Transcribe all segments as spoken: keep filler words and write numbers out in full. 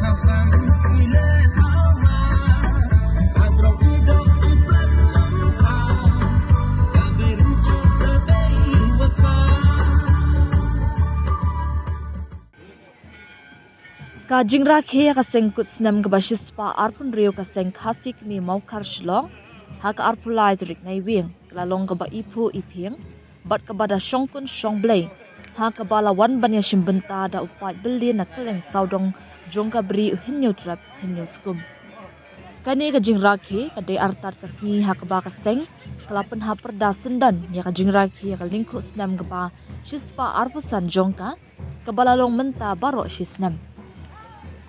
Ka jingrakhe ïa ka seng kut snem kaba shispah arphew hynriew ka seng Khasi Kmie Mawkhar Shillong ha ka arphew lai tarik Naiwieng ka la long kaba iphuh iphieng bad kaba da shongkun shongblei, ha kaba la wan ban ïashim bynta da u paid byllien na kylleng sawdong jong ka bri u Hynñiewtrep Hynñiewskum. Kane ka jingrakhe ka dei artat ka sngi ha kaba ka seng ka la pynhap pyrda syndon ïa ka jingrakhe ïa ka lyngkhuh snem kaba shispah arphew san jong ka, kaba la long mynta baroh shi snem.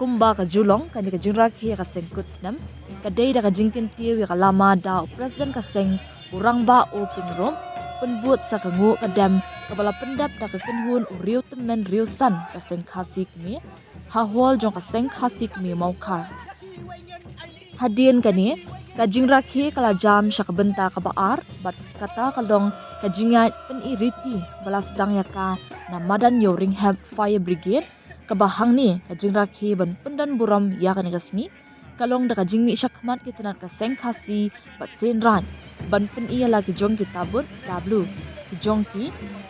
Kumba ka ju long, kane ka jingrakhe ïa ka seng kut snem ka dei da ka jingkyntiew ïa ka lama da u President ka seng, u Rangbah O Pynrop, pynbud sa ka nguh ka dem kaba la pyndep da ka kynhun u riew tymmen riew san ka seng Khasi Kmie ha hall jong ka seng Khasi Kmie Mawkhar. Hadien kane, ka jingrakhe ka la jam sha ka bynta kaba ar bad kata ka long ka jingïaid pyni riti ba la sdang ïa ka na madan Ïewrynghep Fire Brigade, kaba hangne ka jingrakhe ban pyndon burom ïa kane ka sngi ka long da ka jingmih shakhmat ki tnat ka seng Khasi bad seng Raij ban pyni ïa la ki jong ki tabut tablu ki jong ki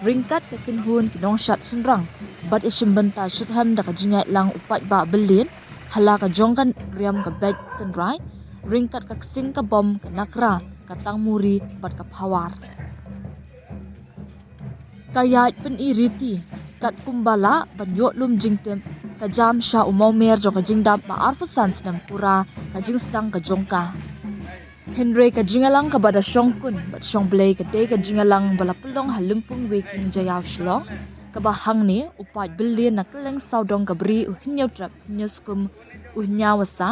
ryngkat ka kynhun ki nongshad shynrang bad ïashim bynta shitrhem da ka jingïaid lang u paidbah byllien ha la ka jong ka riam ka beit tynrai ryngkat ka ksing ka bom ka nakra ka tangmuri bad ka phawar. Ka ïaid pyni riti kat kumba lah ban ïoh lum jingtip ka jam sha u mawmer jong ka jingdap ba arphew san snem pura ka jingsdang ka jong ka. Hynrei ka jingïalang kaba da shongkun bad shongblei ka dei ka jingïalang ba la pynlong ha Lympung Weiking Jaïaw Shillong, kaba hangne u paid byllien na kylleng sawdong ka bri u Hynñiewtrep Hynñiewskum u Hynñiewasa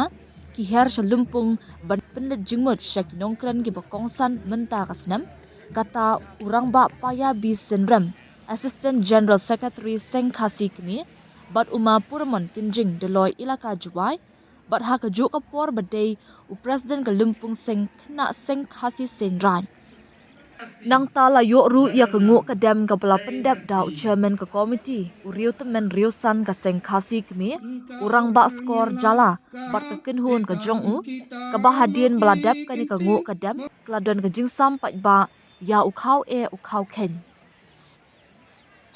ki her sha Lympung ban pynleit jingmut sha ki nongkren kiba kongsan mynta ka snem, kata u Rangbah Paya B Synrem, Assistant General Secretary Seng Khasi Kmie, bad u Ma Puramon Kynjing, Doloi Elaka Jowai, bad ha kajuh ka por ba dei u President ka Lympung Seng Khynnah Seng Khasi Seng Raij. Nangta la ïoh ruh ïa ka nguh ka dem kaba la pyndep da u Chairman ka Komiti u riew tymmen riew san ka Seng Khasi Kmie, u Rangbah Skor Jala bad ka kynhun ka jong u, kaba hadien ba la dep kane ka nguh ka dem ka la don ka jingsam paidbah ïa u khaw eh u khaw kheiñ.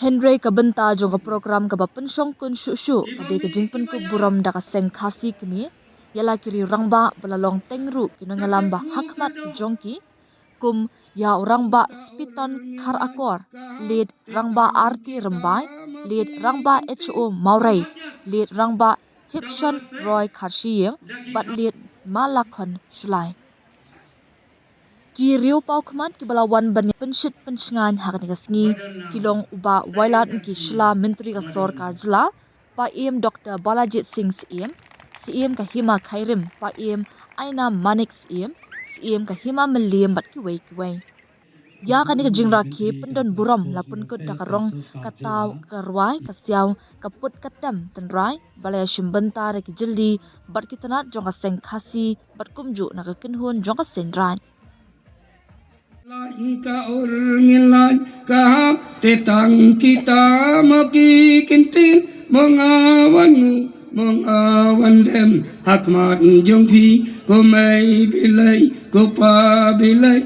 Hynrei ka bynta jong ka program kaba pynshongkun shuh shuh ka dei ka jingpynkup burom da ka Seng Khasi Kmie ïa la ki riew rangbah ba la long teng ruh ki nongïalam ba hakhmat ki jong ki, kum ïa u Rangbah Spiton Kharakor, Late Rangbah R T Rymbai, Late Rangbah H O Mawrei, Late Rangbah Hipshon Roy Kharshiing bad Late Ma Lakhon Shullai. Ki riew paw khmat kiba la wan ban ïa pynshit pynshngaiñ ha kane ka sngi ki long u Bah Wailadmiki Shylla, Myntri ka Sorkar Jylla, Paiem Doctor Balajied Singh Syiem, Syiem ka Hima Khyrim, Paiem Aina Manik Syiem, Syiem ka Hima Mylliem bad kiwei kiwei. Ïa kane ka jingrakhe pyndon burom la pynkut da ka rong ka taw ka rwai ka siaw ka put ka tem tynrai ba la ïashim bynta da ki jylli bad ki tnat jong ka Seng Khasi bad kumjuh na ka kynhun jong ka Seng Raij. Lain ka ur ngin lain ka hap te tang kita mo ki kin tin mo nga wan ngu mo nga wan dem ha khmat jong phi ko mei Blei ko pa Blei.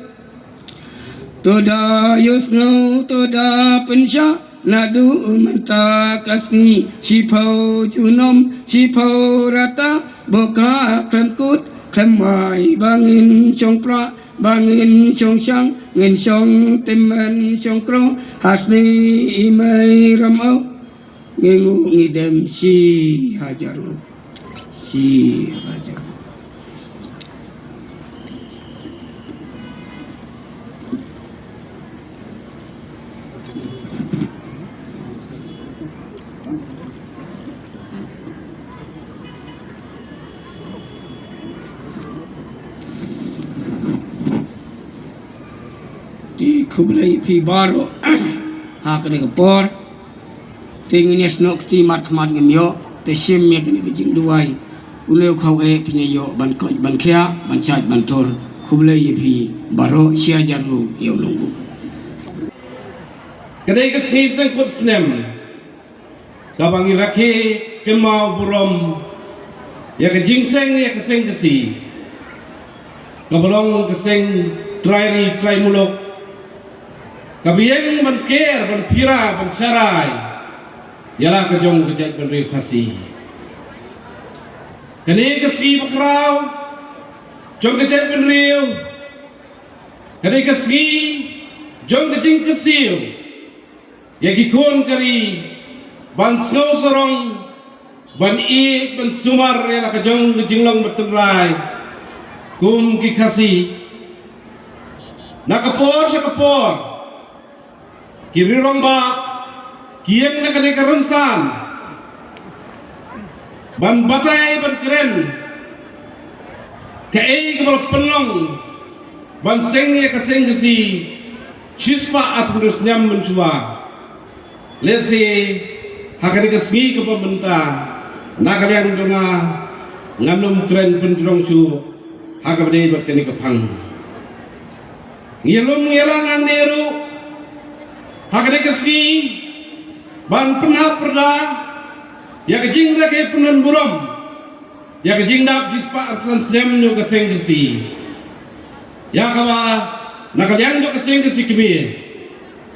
To da ïohsngew to da pynshah naduh mynta ka sngi shiphew junom shiphew rta ba ka khlem kut khlem wai ba ngin shong prah ba ngin shong shang ngin shong tymmen shong kroh ha sngi i mei Ramew. Ngi nguh ngi dem shi hajar ruh. Shi hajar ruh. Te khublei phi baroh ha kane ka por. Te ngin ïa snoh kti mat khmat ngim ïoh te shim ïa kane ka jingduwai. U leu khaw eh phi ïa ïoh ban koit ban khiah ban shait ban tur. Khublei ïa phi baroh shi hajar ruh ïa u nongbuh. Ka dei ka sngi seng kut snem kaba ngi rakhe kynmaw burom Ïa ka jingseng ïa ka seng Khasi, kaba long ka seng trai ri trai muluk, kaba ïeng ban ker, ban pira, ban sharai ïa la ka jong ka jaitbynriew Khasi. Kane ka sngi bakhraw jong ka jaitbynriew, kane ka sngi jong ka jingkyrsiew ïa ki khun ka ri, ban sngewsarong, ban ïeit, ban sumar ïa la ka jong ka jinglong ba tynrai kum ki Khasi. Na ka por sha ka por, ki riewrangbah ki ïeng na kane ka rynsan ban batai, ban kren kaei kaba la pynlong ban seng ïa ka seng Khasi shispah arphew hynriew snem mynshuwa. Lehse ha kane ka sngi kaba mynta, na ka liang jong nga, ngan ym kren pynjrong shuh ha kaba dei bad kane ka phang. Ngi lum ngi la ngan dei ruh ha kane ka sngi ban pynhap pyrda ïa ka jingrakhe pyndon burom ïa ka jingdap shispah arphew san snem jong ka seng Khasi, ïa kaba na ka liang jong ka seng Khasi Kmie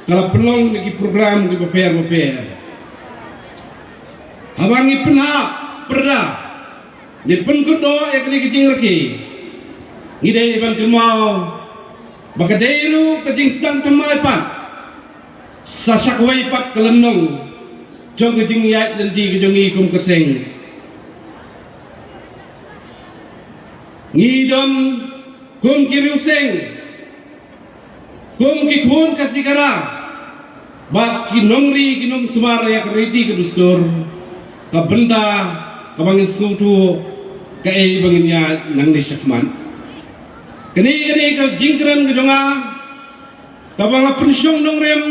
ka la pynlong ïa ki program kiba pher bapher. Haba ngi pynhap pyrda, ngi pynkut doh ïa kane ka jingrakhe, ngi dei ban kynmaw ba ka dei ruh ka jingsdang thymmai pat sa sha kawei pat ka lynnong jong ka jingïaid lynti ka jong ngi kum ka seng. Ngi don kum ki riewseng, kum ki khun Khasi Khara bad ki nongri ki nongsumar ïa ka riti ka dustur, ka bynta kaba ngin sngewthuh kaei ba ngin ïaid nangne shakhmat. Kane, kane ka jingkren ka jong nga kaba nga pynshong nongrim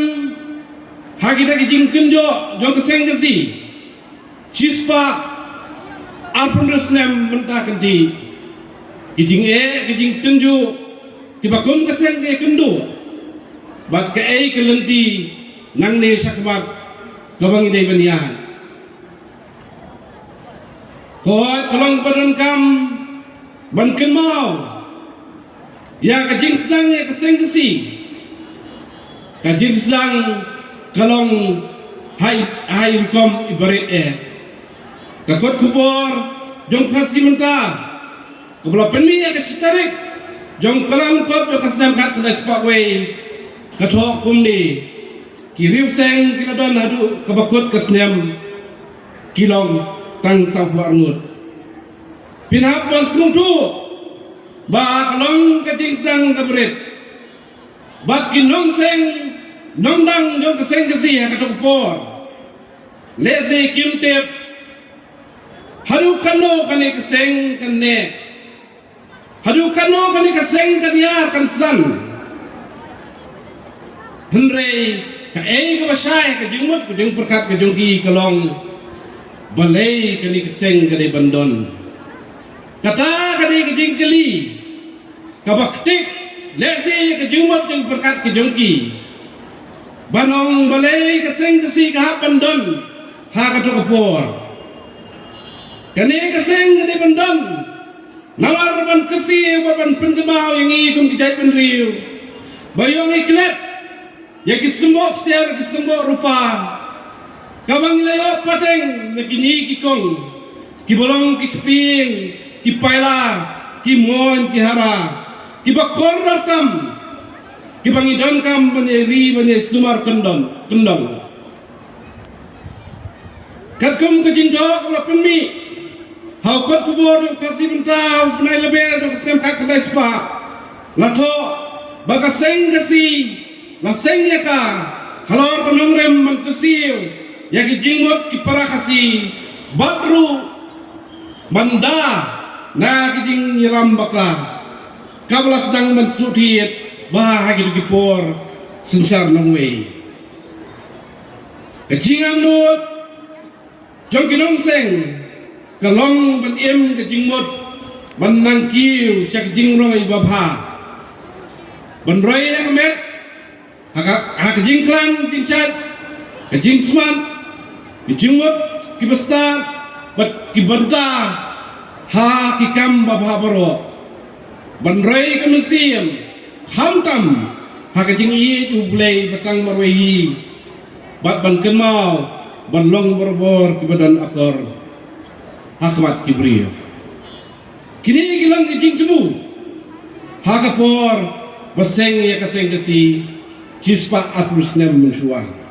ha kita ki jingkynjoh jong ka seng Khasi shispah arphew hynriew snem mynta ka dei. Ki jingeh, ki jingtynjuh kiba kum ka seng ki kynduh bad kaei ka lynti nangne shakhmat kaba ngi dei ban ïaid. Ko ka long ba donkam ban kynmaw ïa ka jingsdang ïa ka seng Khasi. Ka jingsdang ka long ha i, ha i rukom i barit eh. Ka kot khubor jong Khasi Mynta kaba la pynmih ïa ka shi tarik jong ka Lyngkot jong ka snem khatkhyndai spah wei ka thoh kumne: Ki riewseng ki la don haduh kaba kut ka snem ki long tang sawphew arngut. Phin hap ban sngewthuh ba ka long ka jingsdang kaba rit bad ki nongseng nongdang jong ka seng Khasi ha kato ka por. Lehse kim tip haduh katno kane ka seng kan neh, haduh katno kane ka seng kan ïar kan san. Hynrei kaei kaba shai ka jingmut ka jingpyrkhat ka jong ki ka long, balei kane ka seng ka dei ban don? Kata ka dei ka jingkylli kaba ktik lehse ïa ka jingmut jingpyrkhat ka jong ki, ban ong balei ka seng Khasi ka hap ban don ha kato ka por. Kane ka seng ka dei ban don namar ban kyrsiew bad ban pynkynmaw ïa ngi kum ki jaitbynriew ba ïoh ngi klet ïa ki symboh ksiar, ki symboh rupa, kaba ngi la ïoh pateng na kine ki kong kiba long ki kpieng, ki paila, ki moin, ki hara, kiba kordor tam, kiba ngi donkam ban ïa ri ban ïa sumar kyndon kyndong. Katkum ka jingthoh kaba la pynmih ha u kot khubor jong Khasi Mynta u bnai Lber jong ka snem khatkhyndai spah, la thoh ba ka seng Khasi la seng ïa ka halor ka nongrim ban kyrsiew ïa ki jingmut ki para Khasi bad ruh ban da na ki jingïalam bakla kaba la sdang ban shu thied bha ha kito ki por synshar nongwei. Ka jingangnud jong ki nongseng ka long ban im ka jingmut ban nang kiew sha ka jingrong iba bha, ban roi ïa ka met ha ka, ha ka jingkhlaiñ jingshait, ka jingsmat, ka jingmut kiba stad bad ki bynta ha ki kam babha baroh, ban rei ka mynsiem, khamtam ha ka jingïeit U Blei ba tang marwei hi, bad ban kynmaw ban long barabor kiba don akor ha khmat ki briew. Kine ki long ki jingthmu ha ka por ba seng ïa ka seng Khasi shispah arphew snem mynshuwa.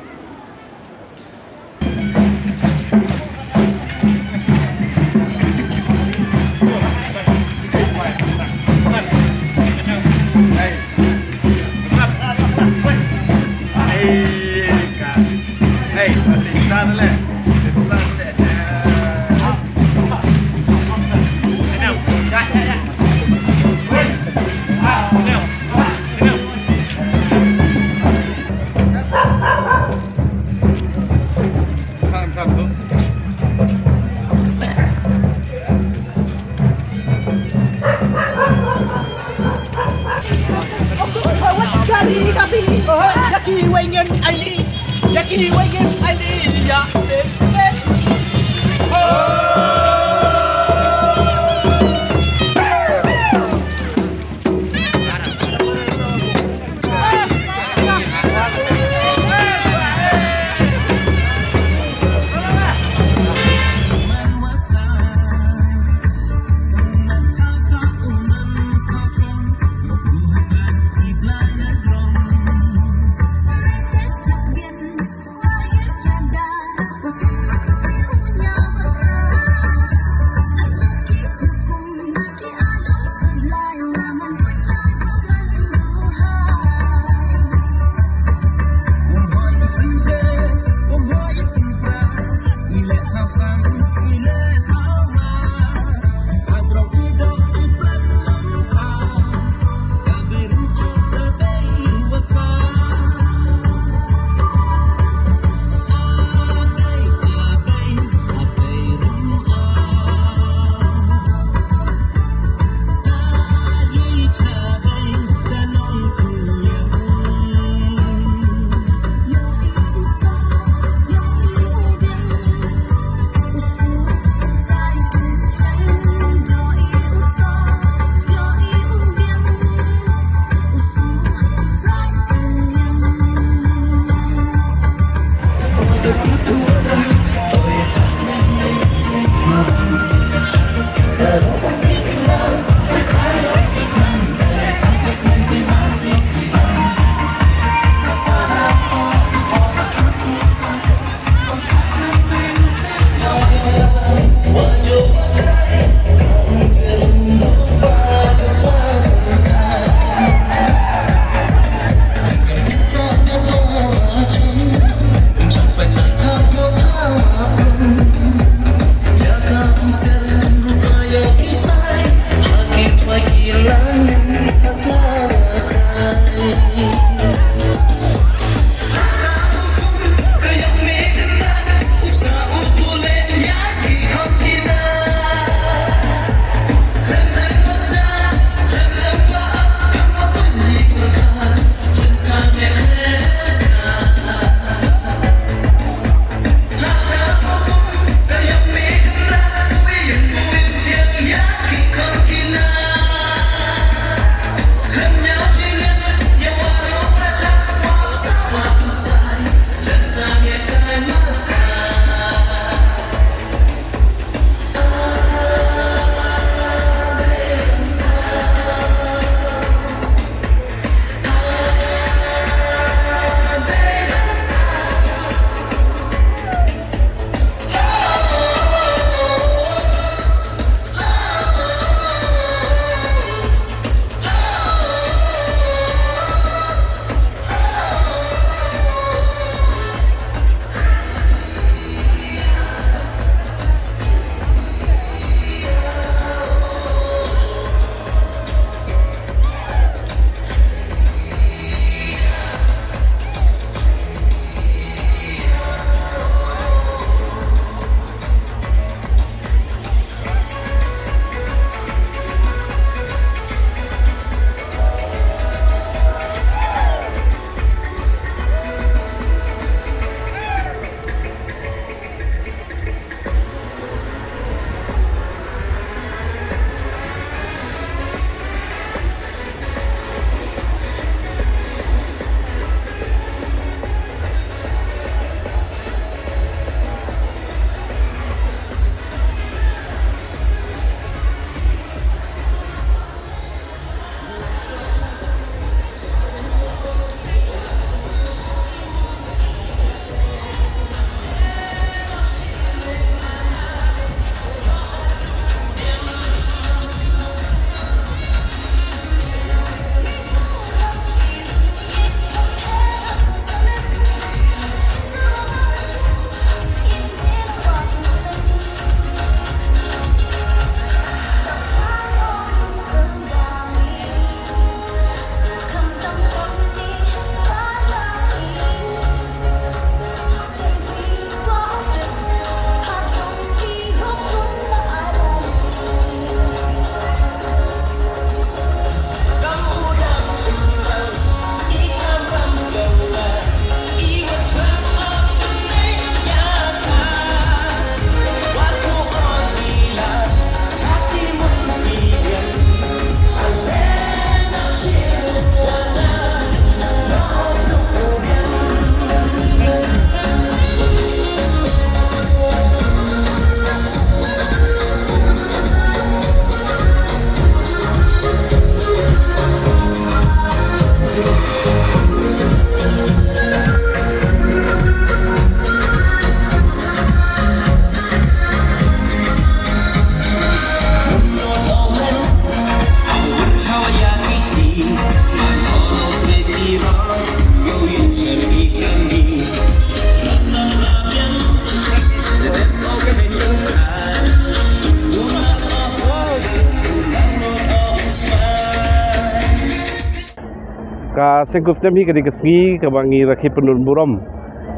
Ka Seng Khuid Snem hi ka dei ka sngi kaba ngi rakhe pynlong burom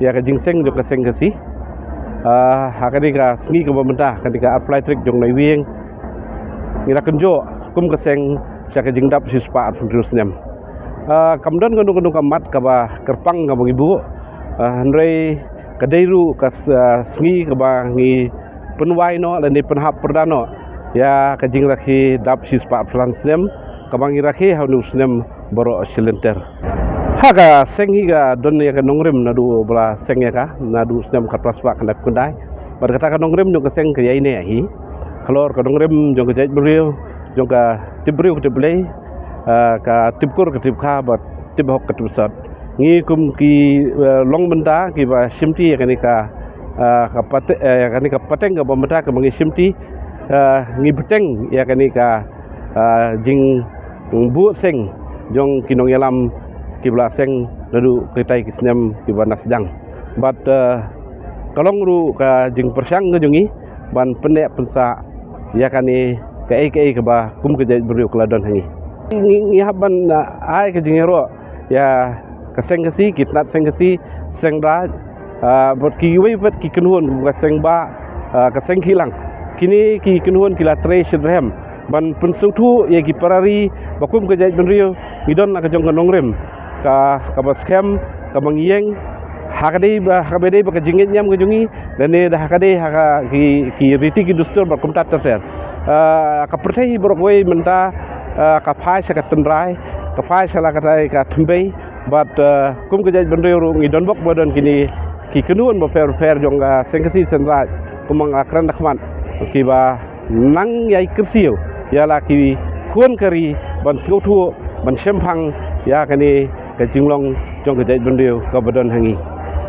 ïa ka jingseng jong ka Seng Khasi. Ah, ha ka dei ka sngi kaba mynta, ka dei ka arphew lai tarik jong u Naiwieng, ngi la kynjoh kum ka seng sha ka jingdap shispah arphew hynriew snem. Ah, kam don kano kano ka mat kaba kyrpang kaba ngi buh. Ah, hynrei ka dei ruh ka s-, ah, sngi kaba ngi pynwai noh lane pynhap pyrda noh ïa ka jingrakhe dap shispah arphew san snem kaba ngi rakhe ha une u snem baroh shilynter. Ha ka seng hi ka don ïa ka nongrim naduh ba la seng ïa ka, naduh snem khatphra spah khyndai phew khyndai. Bad kata ka nongrim jong ka seng ka ïaineh hi halor ka nongrim jong ka jaitbynriew, jong ka tipbriew ka tipblei, ah, ka tipkur ka tipkha bad tiphok ka tipsot. Ngi kum ki, eh, long bynta kiba shimti ïa kane ka, ah, ka pate-, eh, ïa kane ka pateng kaba mynta kaba ngi shimti, eh, ngi bteng ïa kane ka, ah, jingbuh seng jong ki nongïalam kiba la seng naduh kitai ki snem kiba na sdang. Bad, eh, ka long ruh ka jingpyrshang ka jong ngi ban pynneh pynsah ïa kane kaei kaei kaba kum ka jaitbynriew ka la don ha ngi. Ngi, ngi hap ban, ah, ai ka jingïaroh ïa ka Seng Khasi, ki tnat Seng Khasi, Seng Raij, ah, bad kiwei pat ki kynhun kum ka Seng Bah, ah, ka Seng Khihlang. Kine ki kynhun ki la trei shitrhem ban pynsngewthuh ïa ki para ri ba kum ka jaitbynriew ngi don la ka jong ka nongrim ka, kaba skhem, kaba ngi ïeng ha ka dei ba, ha kaba dei ba ka jingngeit niam ka jong ngi, lane da ha ka dei ha ka ki, ki riti ki dustur bad kumta ter ter. Ah, ka pyrthei baroh kawei mynta, ah, ka phai sha ka tynrai, ka phai sha la katai ka thymmei, bad, ah, kum ka jaitbynriew ruh ngi don bok ba don kine ki kynhun bapher bapher jong ka Seng Khasi Seng Raij, kum nga la kren da khmat, kiba nang ïai kyrsiew ïa la ki khun ka ri ban sngewthuh, ban shemphang ïa kane ka jinglong jong ka jaitbynriew kaba don ha ngi.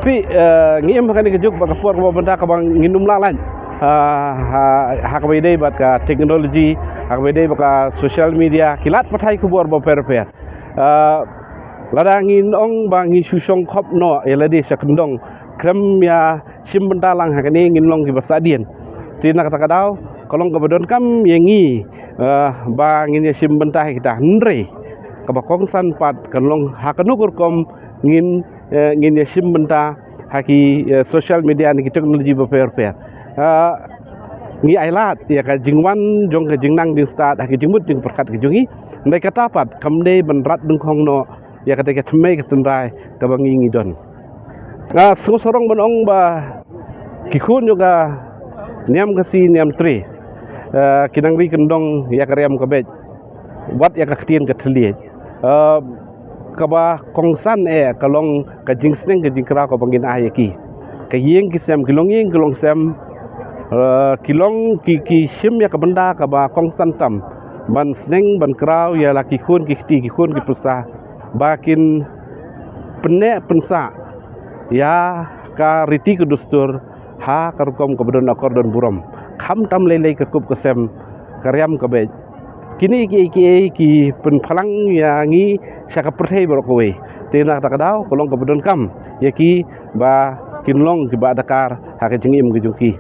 Phi, eh, ngi im ha kane ka juk bad ka por kaba mynta kaba ngin ym lah lait, ah, ha, ha kaba ïadei bad ka technology, ha kaba ïadei bad ka social media, ki lad pathai khubor bapher bapher. Ah, lada ngin ong ba ngi shu shong khop noh ïa lade sha kyndong, khlem ïa shim bynta lang ha kane ngin long kiba sahdien. Te na kata ka daw ka long kaba donkam ïa ngi, eh, ba ngin ïa shim bynta ha kita, hynrei kaba kongsan pat ka long ha kano ka rukom ngin, eh, ngin ïa shim bynta ha ki, eh, social media ne ki technology bapher bapher. Eh, ngi ailad ïa ka jingwan jong ka jingnang jingstad ha ki jingmut jingpyrkhat ka jong ngi. Hynrei kata pat kam dei ban rat dyngkhong noh ïa kata ka thymmei ka tynrai kaba ngi ngi don. Nga sngewsarong ban ong ba ki khun jong ka niam Khasi niam Tre, eh, ki nang ri kyndong ïa ka riam ka beit, wat ïa ka ktien ka thylliej. Eh, kaba kongsan eh ka long ka jingsneng ka jingkraw kaba ngin ai ïa ki. Ka ïing ki sem, ki long ïing ki long sem, eh, ki long ki, ki shim ïa ka bynta kaba kongsan tam ban sneng ban kraw ïa la ki khun ki kti, ki khun ki pyrsa, ba kin pynneh pynsah ïa ka riti ka dustur ha ka rukom kaba don akor don burom, khamtam lei lei ka kup ka sem, ka riam ka beit. Kine kiei kiei ki pynphalang ïa ngi sha ka pyrthei baroh kawei. Te na kata ka daw ka long kaba donkam ïa ki ba kin long kiba adkar ha ka jingim ka jong ki.